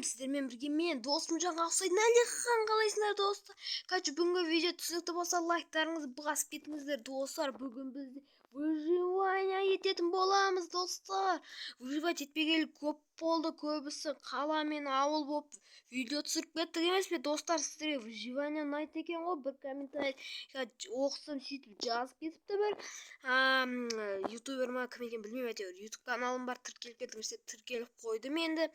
Сіздермен бірге мен, досым Жанға ұқсайтын Әлихан. Қалайсыңдар, достар? Короче, бүгінгі видео түсінікті болса, лайктарыңызды басып кетіңіздер, достар. Бүгін біз выживание ететін боламыз, достар. Выживать етпегелі көп болды, көбісі қала мен ауыл болып видео түсіріп кеттік емес пе, достар? Сіздерге выживание ұнайды екен ғой. Бір комментарий оқысам, сөйтіп жазып кетіпті бір ютубер ма, кім екенін білмеймін, әйтеуір ютуб каналым бар, тіркеліп кетіңіздер. Тіркеліп қойдым енді.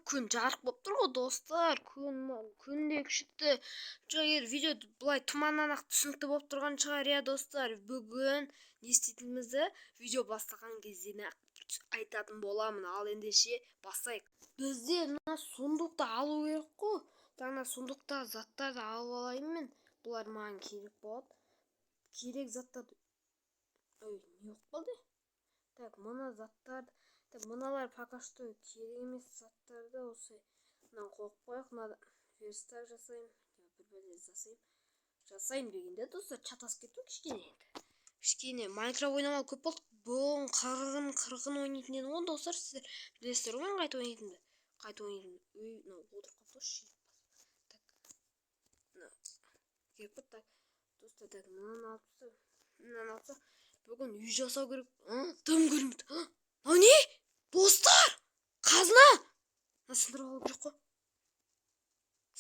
Күн жарық болып тұр ғой, достар. Күн де күшті. Жоқ, егер видео былай тұманнан ақ түсінікті болып тұрған шығар, иә, достар. Бүгін не істейтінімізді видео бастаған кезден ақ айтатын боламын. Ал ендеше бастайық. Бізде мына сундукты алу керек қой. Мына сундуктағы заттарды алып алайын мен. Бұлар маған керек болады. Керек заттарды. Ой, не болып қалды? Так, мына заттарды, так, мыналар пока что керек емес заттарды осы мынаны қойып қояйық. Мына верстак жасаймын, бір бәле жасаймын. Жасаймын дегенде, достар, шатасып кеттім кішкене енді. Кішкене Майнкрафт ойнамалы көп болды. Бүгін қырғын ойнайтын едім ғой, достар. Сіздер білесіздер ғой мен қайтып ойнайтынымды. Қайтып ойнайтынымды. Үй, мынау отырып қалыпты ғой, шиіп басып. Так, мына керек болды. Так, достар, так, мынаны алып тастап, мынаны алып тастап. Бүгін үй жасау керек. Дым көрінбейді. Мынау не? Достар, қазына! Мына сындырып алу керек қой.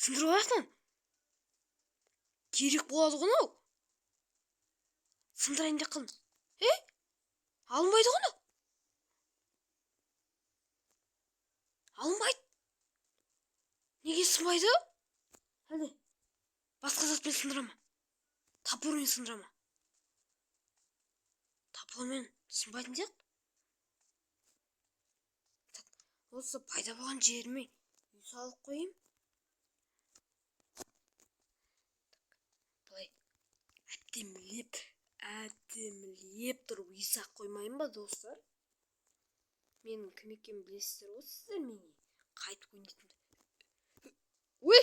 Сындырып алайық мынаны. Керек болады ғой мынау. Сындырайын деп қалдым. Е? Алынбайды ғой мынау. Алынбайды. Неге сынбайды? Әлде басқа затпен сындыра ма? Топормен сындыра ма? Топормен сынбайтын сияқты. Так, осы пайда болған жеріме үй салып қояйын. Былай әдемілеп, әдемілеп тұрып үй салып қоймайын ба, достар? Менің кім екенімді білесіздер ғой сіздер, менің қайтып ойнайтынымды. Ой!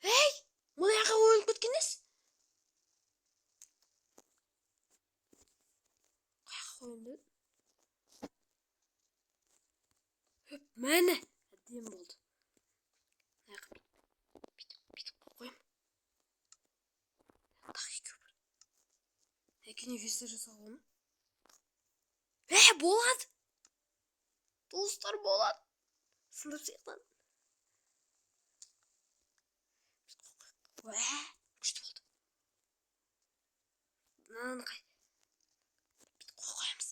Ей! Мына жаққа өліп кеткен несі? Қаяққа қоямын дедім? Хөп, міне, әдемі болды. Мына жаққа бүйтіп, бүйтіп қойып қоямын. Тағы екеу бар. Екеуіне верстак жасауға болады ма? Ә, болады! Достар, болады. Сындырып тастайық. Уә, күшті болды. Мынаны қай? Бүйтіп қойып қоямыз.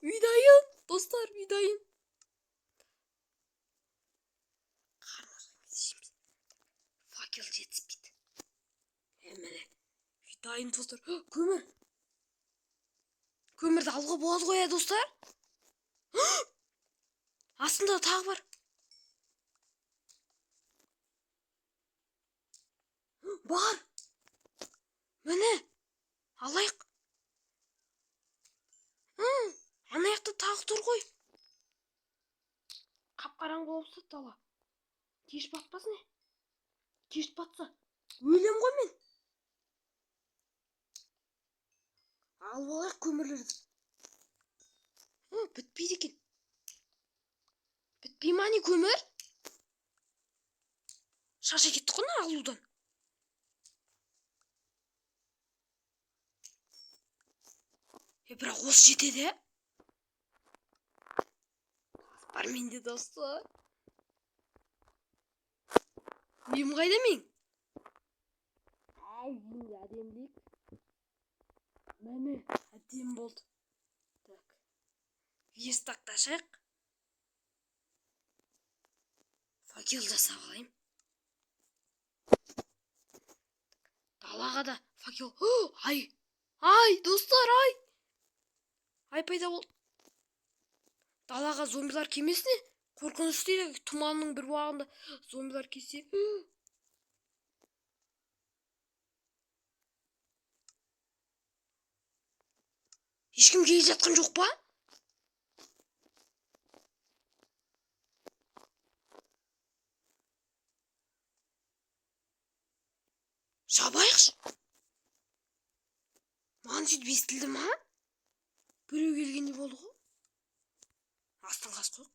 Үй дайын, достар, үй дайын. Қарны ашқан кезде жейміз. Факел жетіспейді. Міне, үй дайын, достар. Көмір. Көмірді алуға болады ғой, ә, достар? Астында тағы бар. Бар. Міне, алайық. Ана жақта тағы тұр ғой. Қап-қараңғы болып тұр дала. Кеш батпасын, е. Кеш батса, өлем ғой мен. Алып алайық көмірлерді. Бітпейді екен. Бітпей ма не көмір? Шаршай кеттік қой мына алудан. Бірақ осы жетеді, ә? Тас бар менде, достар. Үйім қайда менің? Әй, үйімді әдемілейік. Міне, әдемі болды. Так. Верстакты ашайық. Факел жасап алайын. Далаға да факел. О, ай! Ай, достар, ай! Ай пайда болды. Далаға зомбилар келмесін, не? Қорқынышты дейді, тұманның бір уағында зомбилар келсе. Ешкім келе жатқан жоқ па? Жабайықшы. Маған сөйтіп естілді ма? Біреу келгендей болды ғой. Астын қазып қояйық.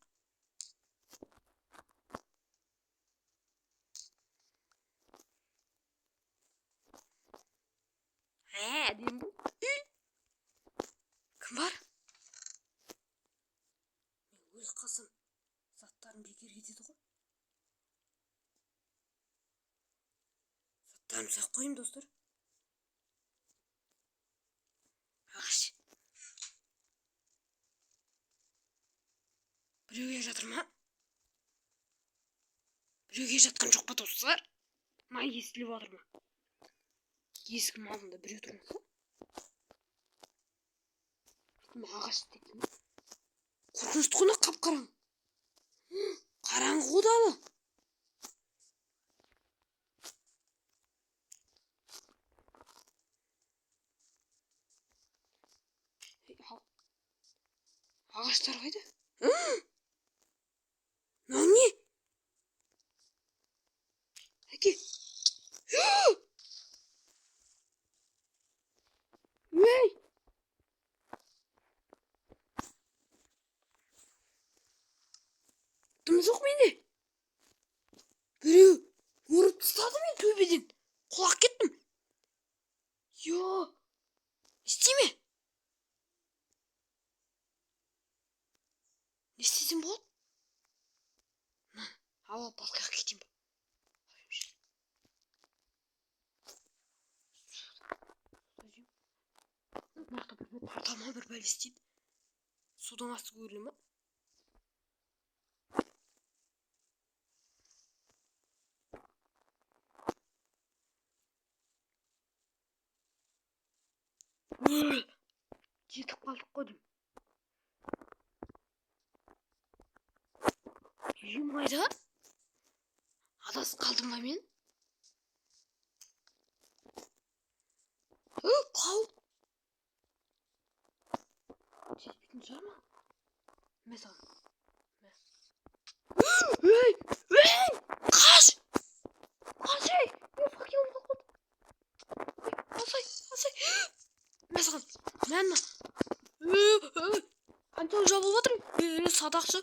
Заттарым бекер кетеді ғой. Заттарымды сақ қояйын, достар. Ағаш. Біреу келе жатыр ма? Біреу келе жатқан жоқ па, достар? Мына естіліп жатыр ма? Есігімнің алдында біреу тұрмаса? Ағаш істеп. Қорқынышты ғой, қап-қараң. Қараңғы ғой дала. Ағаштар қайда? Мынау не? Әке. Ей! Дым жоқ менде. Біреу ұрып тастады мен төбеден. Құлап кеттім. Йо. Істеме. Не істесем болады? Алла, басқа жаққа кетейін ба? Мына жақта бір тарта ма, бір бәле істейді. Судың асты көріне ма? Жетіп қалдық қой деймін. Үйім қайда? Адасып қалдым ба мен? Қау. Жетпейтін шығар ма? Мә саған. Мә. Ей! Ей! Қаш! Қаш, ей! Мен факелім қалып қалды. Ой, алсай, алсай. Мә саған. Мә мына. Қаншалық жабылып жатыр? Садақшы.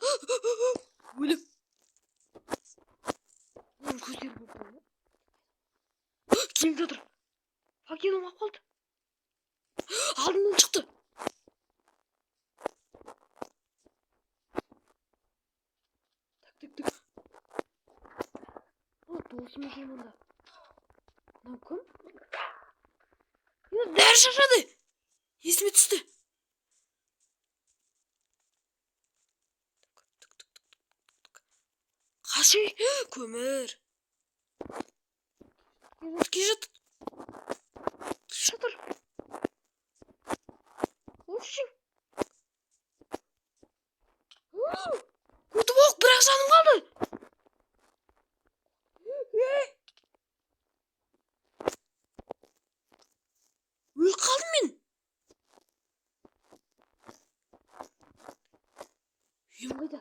Өліп. Оның көздері болып тұр ғой. Келіп жатыр. Факелім қалып қалды. Алдымнан шықты. Так, так, так. О, досым жүр мұнда. Мынау кім? Бәрі шаршады. Есіме түсті. Қаш, ей, көмір. Келе жатыр. Келе жатыр. Общем. Өтіп оқ, бір-ақ жаным қалды. Өліп қалдым мен. Үйім қайда?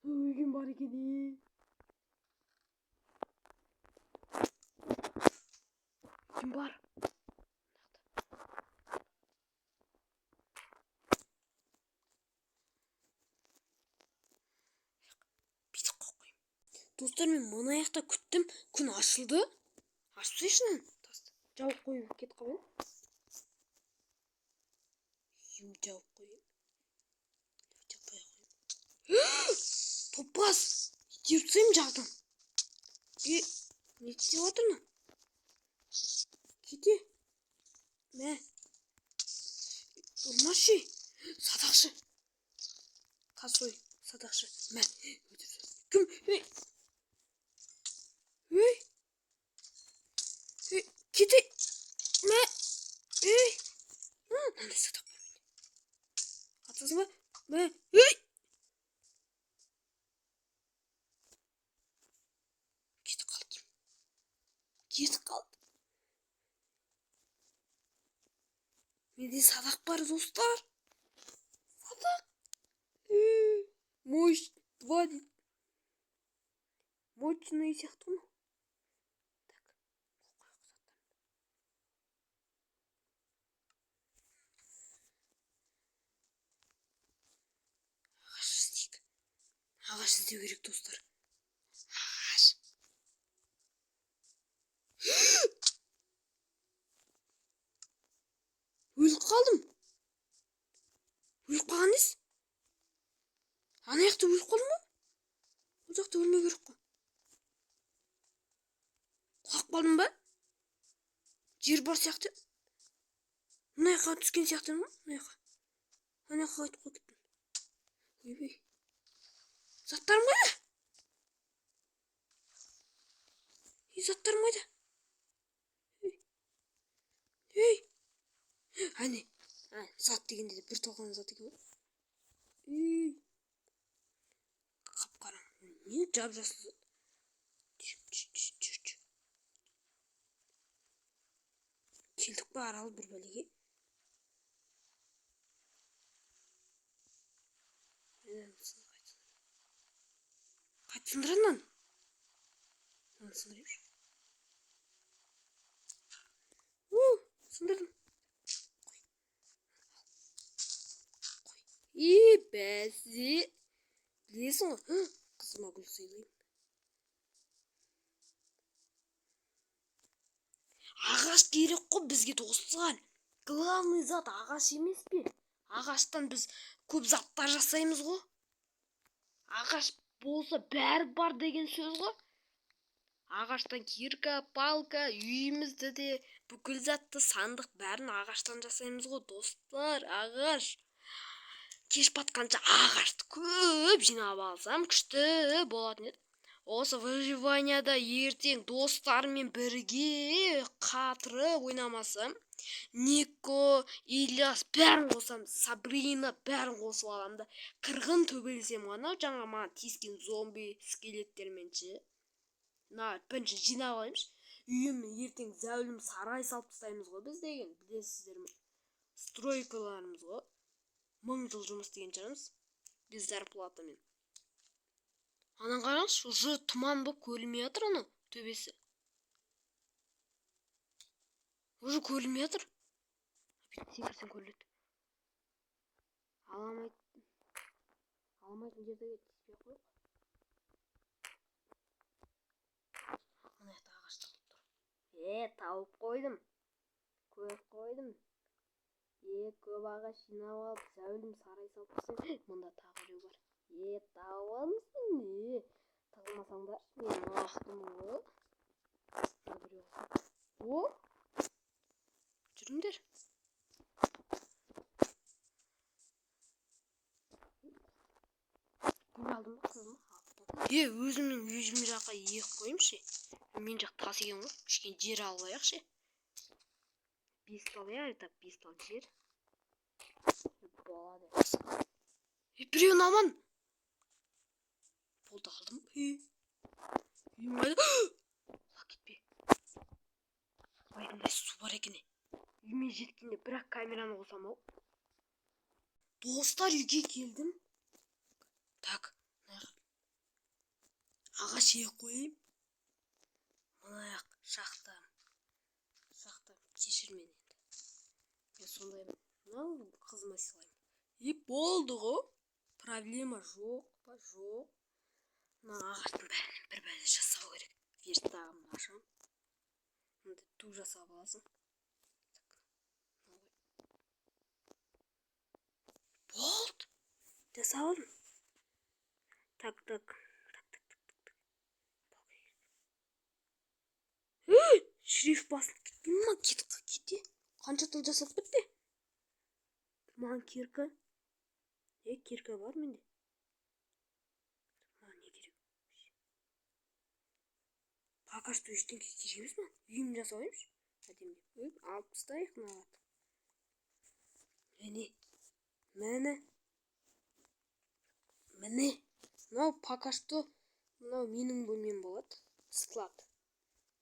Үйім бар екен. Үйім бар. Бүйтіп қойып қояйын. Достар, мен мына аяқта күттім. Күн ашылды. Ашып тастайыншы мынаны. Тасты. Жауып қойып кетіп қалайын. Үйімді жауып қояйын. Жаппай қояйын. Топас! Итеріп тастаймын жағдан. Не істеп отыр мынау? Кете. Мә. Ұрмашы. Садақшы. Косой. Садақшы. Мә. Кім? Ей. Ей. Ей. Кете. Мә. Ей. Мынандай садақ бар менде. Атасың ба? Мә. Ей. Кетіп қалды. Кетіп қалды. Менде садақ бар, достар. Садақ. Мощь 2 дейді. Мощный сияқты ғой. Так. Ағаш іздейік. Ағаш іздеу керек, достар. Ағаш. Өліп қалдым. Өліп қалған несі? Ана жақта өліп қалдым ба? Ол жақта өлмеу керек қой. Құлап қалдым ба? Жер бар сияқты. Мына жаққа түскен сияқты ма? Мына жаққа. Ана жаққа қайтып қойып кеттім. Ойбай. Заттарым қайда? Ей, заттарым қайда? Ей. Әне. Зат дегенде де бір толған зат екен ғой. Ей. Қап-қара. Не жап-жасыл зат. Жүр. Келдік па арал бір бәлеге? Қайтып сындырады мынаны? Мынаны сындырайыншы. У, сындырдым. Қой. И, бәсе. Білесің ғой. Қызыма гүл сыйлаймын. Ағаш керек қой бізге, достар. Главный зат ағаш емес пе? Ағаштан біз көп заттар жасаймыз ғой. Ағаш болса бәрі бар деген сөз ғой. Ағаштан кирка, палка, үйімізді де, бүкіл затты, сандық бәрін ағаштан жасаймыз ғой, достар. Ағаш. Кеш батқанша ағашты көп жинап алсам, күшті болатын еді. Осы выживанияда ертең достарыммен бірге қатырып ойнамасам, Нико, Ильяс бәрін қосам, Сабрина бәрін қосып аламын да, қырғын төбелесем ғана жаңа маған тиіскен зомби скелеттермен ше. Мына бірінші жинап алайыншы. Үйім ертең зәулім сарай салып тастаймыз ғой біз деген, білесіздер ме? Стройкаларымыз ғой. 1000 жыл жұмыс істеген шығармыз без зарплатамен. Анан қараңызшы, уже тұман болып көрінмей жатыр анау төбесі. Уже көрінмей жатыр. Бүйтіп секірсең көрінеді. Аламайтын жерде тиіспей ақ қояйық. Мына жақта ағаш тығылып тұр. Тауып қойдым. Көріп қойдым. Көп ағаш жинап алып, зәулім сарай салып тастаймын. Мында тағы біреу бар. Тауып алдым сен. Тығылмасаңдаршы, мен мықтымын ғой. Мына біреу бар. О! Жүріңдер. Гүл алдым ба, қызым? Өзімнің үйім жаққа егіп қояйыншы. Мен жақ тас екен ғой. Кішкене жер алып алайықшы. 5 тал, иә, это 5 тал жер. Болады. Біреуін алмадым. Болды, алдым. Үйім қайда? Құлап кетпе. Құлайтындай су бар екен. Үйіме жеткенде бірақ камераны қосам ау. Достар, үйге келдім. Так, ағаш егіп қояйын. Мына аяқ шахта. Шахта, кешір мені енді. Мен сондаймын. Мынау қызыма сыйлаймын. И болды ғой. Проблема жоқ па? Жоқ. Мына ағаштың бәрін бір бәле жасау керек. Верстағымды ашамын. Мындай ту жасап аласың. Болды. Жасап алдым. Так, так. Так, так, так, так, так. Ей, шрифт басылып кетпей ма? Кетіп кете. Қанша тал жасалып кетті? Маған кирка. Кирка бар менде. Маған не керек? Пока что ештеңе керек емес маған. Үйімді жасап алайыншы. Әдемілеп. Өй, алып тастайық мыналарды. Міне. Міне. Міне. Мынау пока что мынау менің бөлмем болады. Склад.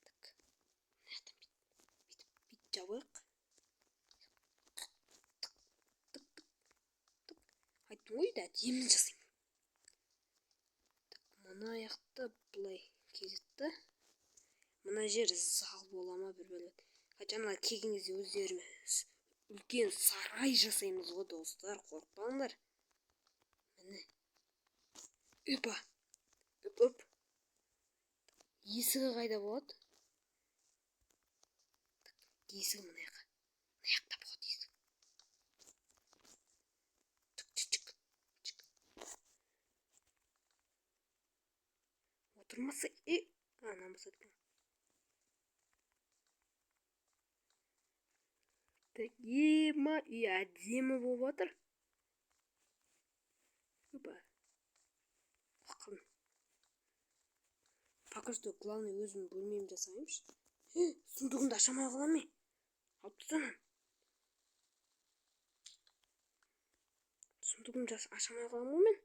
Так. Мына жақтан бүйтіп, бүйтіп жабайық. Тық, тық, тық. Айттым ғой, үйді әдемі жасаймын. Так, мына жақта былай келеді да. Мына жер зал бола ма бір бөлек. Хотя мына келген кезде өздеріміз үлкен сарай жасаймыз ғой, достар, қорықпаңдар. Міне. Опа. Оп, оп. Есігі қайда болады? Так, есігі мына жаққа. Мына жақта болады есік. Тік, тік, тік, тік. Тұрмаса, мынаны басады екен. Так, ема, үй әдемі болып жатыр. Опа. Қалдым. Пока что главное өзім бөлмемді жасайыншы. Сундугымды аша алмай қаламын мен. Алып тастамын. Сундугымды аша алмай қаламын ғой мен.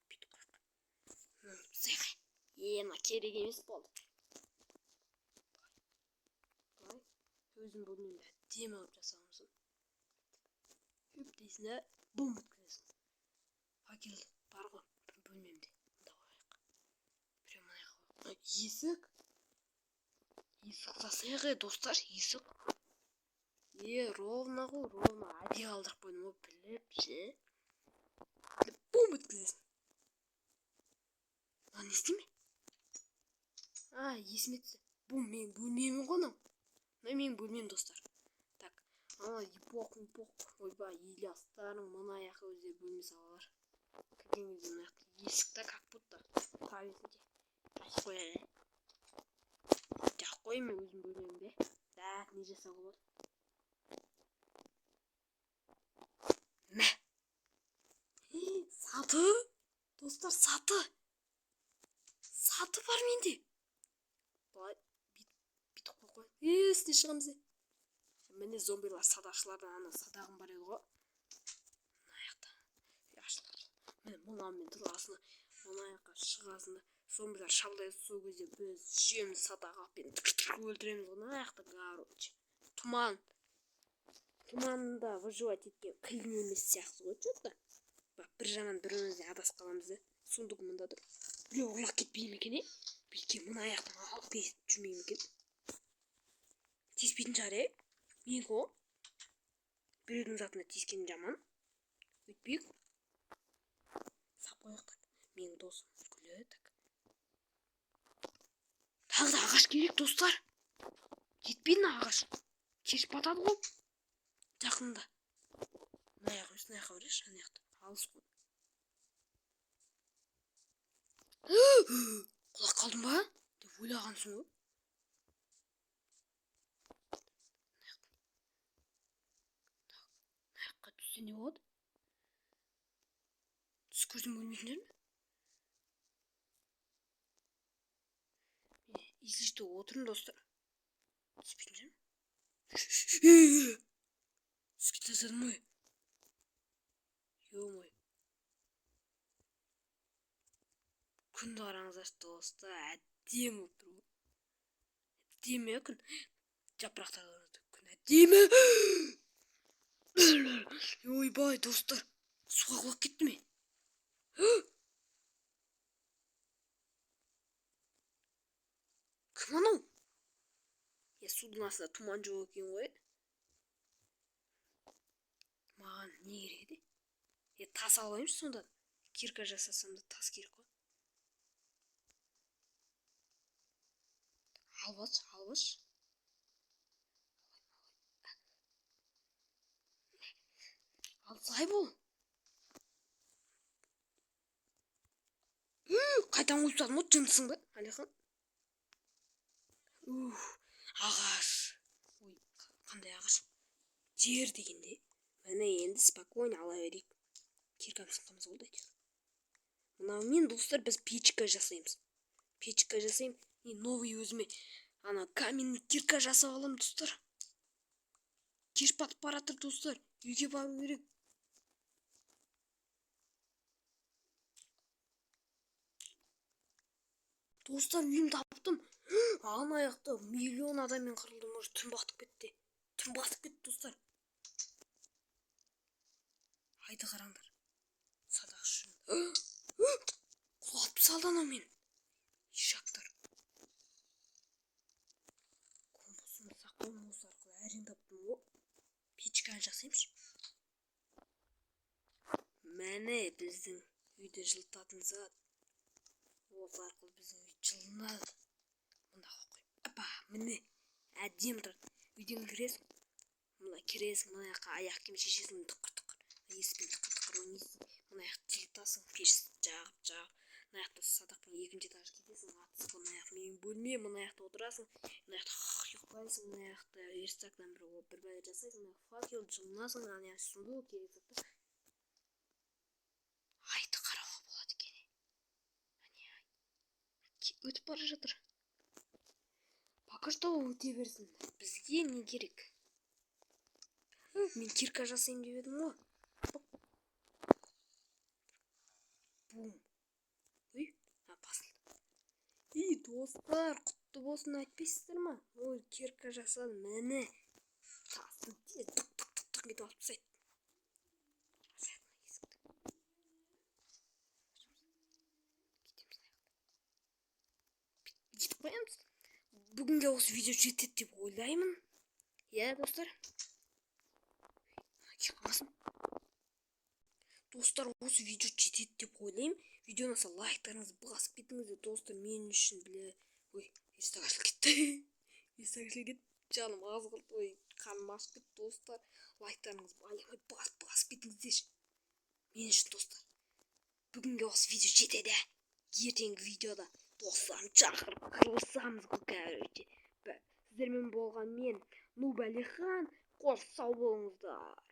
Бүйтіп қояйық. Тастайық. Мына керек емес болды. Былай. Өзім бөлмемді әдемі қылып жасағанмын. Үп дейсің да, бум еткізесің. Факел бар ғой бөлмемде. Мында қояйық. Біреу мына жаққа қояйық. Есік. Есік жасайық, достар, есік. Ровно ғой, ровно. Әдейі қалдырып қойдым ғой, біліп ше. Бум еткізесің. Мынаны не істеймін? Есіме түсті. Бұл менің бөлмем ғой мынау. Мынау менің бөлмем, достар. Так, ана епох, ойбай, Ильястарың мына жаққа өздері бөлме салалар. Кірген кезде мына жақта есік та, как будто тұра берсін де. Ашып қояйын. Жағып қояйын мен өзім бөлмемде. Так, не жасауға болады? Мә. Саты. Достар, саты. Саты бар менде. Былай бүйтіп қой. Үстіне шығамыз. Міне зомбилар садақшылардан ана садағым бар еді ғой. Мына жақта. Ашылады. Міне мынамен тұрасың, мына жаққа шығасың да, зомбилар шабылдайды, сол кезде біз жеміз садақпен тік-тік өлтіреміз ғой. Мына жақта, короче. Тұман. Тұманда выживать еткен қиын емес сияқты ғой, чё-то. Бірақ бір жағынан бір бірімізден адасып қаламыз да. Сундук мында тұр. Біреу ұрлап кетпей ме екен, е? Бүйткен мына жақтан алып кетіп жүрмей ме екен? Тиіспейтін шығар, е? Менікі ғой. Біреудің затына тиіскен жаман. Өйтпейік. Сап қояйық, так. Менің досым гүлі, так. Тағы да ағаш керек, достар. Жетпейді мына ағаш. Кеш батады ғой. Жақында. Мына жаққа емес, мына жаққа барайықшы, ана жақта. Алыс қой. Құлап қалдым ба? Деп ойлағансың ғой. Мына жаққа түссе не болады? Түс көрсем өлмейтіндер ме? Если что, отырмын, достар. Түспейтін шығармын. Түсіп кете жаздадым ғой. Ё-моё. Күнді қараңыздаршы, достар, әдемі болып тұр ғой. Әдемі күн. Жапырақтар күн әдемі. Ойбай, достар, суға құлап кетті ме? Кім анау? Судың астында тұман жоқ екен ғой. Маған не керек еді? Тас алайыншы сонда. Кирка жасасам да тас керек қой. Алып алшы, алып алшы. Алсай бол. Қайтадан қойып тастадым ғой, жындысың ба, Әлихан? Ағаш. Ой, қандай ағаш? Жер дегенде. Міне енді спокойно ала берейік. Киркамыз қымыз болды әйтеуір. Мынаумен, достар, біз печка жасаймыз. Печка жасаймын. И новый өзіме ана каменный кирка жасап аламын, достар. Кеш батып бара жатыр, достар. Үйге бару керек. Достар, үйімді таптым. Ана жақта миллион адаммен қырылдым, уже түн батып кетті. Түн батып кетті, достар. Айды қараңдар. Садақ үшін. Құлатып салды анау мені. Ишактар. Компасымды сақтауым осы арқылы әрең таптым ғой. Печканы жасаймыншы. Міне біздің үйді жылытатын зат. Осы арқылы біздің үй жылынады. Мында қойып қояйын. Апа, міне әдемі тұрады. Үйден кіресің, мына кіресің, мына жаққа аяқ киім шешесің, тықыр-тықыр. Есікпен тықыр-тықыр ойнайсың. Мына жақты жылытасың, пеш жағып-жағып. Мына жақта садақпен екінші этажға кетесің. Атыс, мына жақ менің бөлмем, мына жақта отырасың, мына жақта ұйықтайсың, мына жақта верстактан бір бәле жасайсың, мына факел, жылынасың, ана жақта сундук, керек заттар. Айды қарауға болады екен. Әне ай өтіп бара жатыр. Пока что өте берсін. Бізге не керек? Мен кирка жасаймын деп едім ғой. Бум. Ой, а, басылды. И, достар, құтты болсын айтпайсыздар ма? Ой, кирка жасадым, міне. Тасты тез тық тық тық тық етіп алып тастайды. Ашайық мына есікті. Кетеміз ана жақта. Кетіп қоямыз. Бүгінге осы видео жетеді деп ойлаймын. Иә, достар. Қалмасын. Достар, осы видео жетеді деп ойлаймын. Видео ұнаса, лайктарыңызды басып кетіңіздер, достар, мен үшін, бля. Ой, верстак ашылып кетті. Верстак ашылып кетті. Жаным аз қалды. Ой, қарным ашып кетті, достар. Лайктарыңызды аямай басып басып кетіңіздерші. Мен үшін, достар. Бүгінге осы видео жетеді. Ертеңгі видеода достарымды шақырып қырылысамыз ғой, короче. Сіздермен болған мен, Нуб Әлихан. Қош, сау болыңыздар.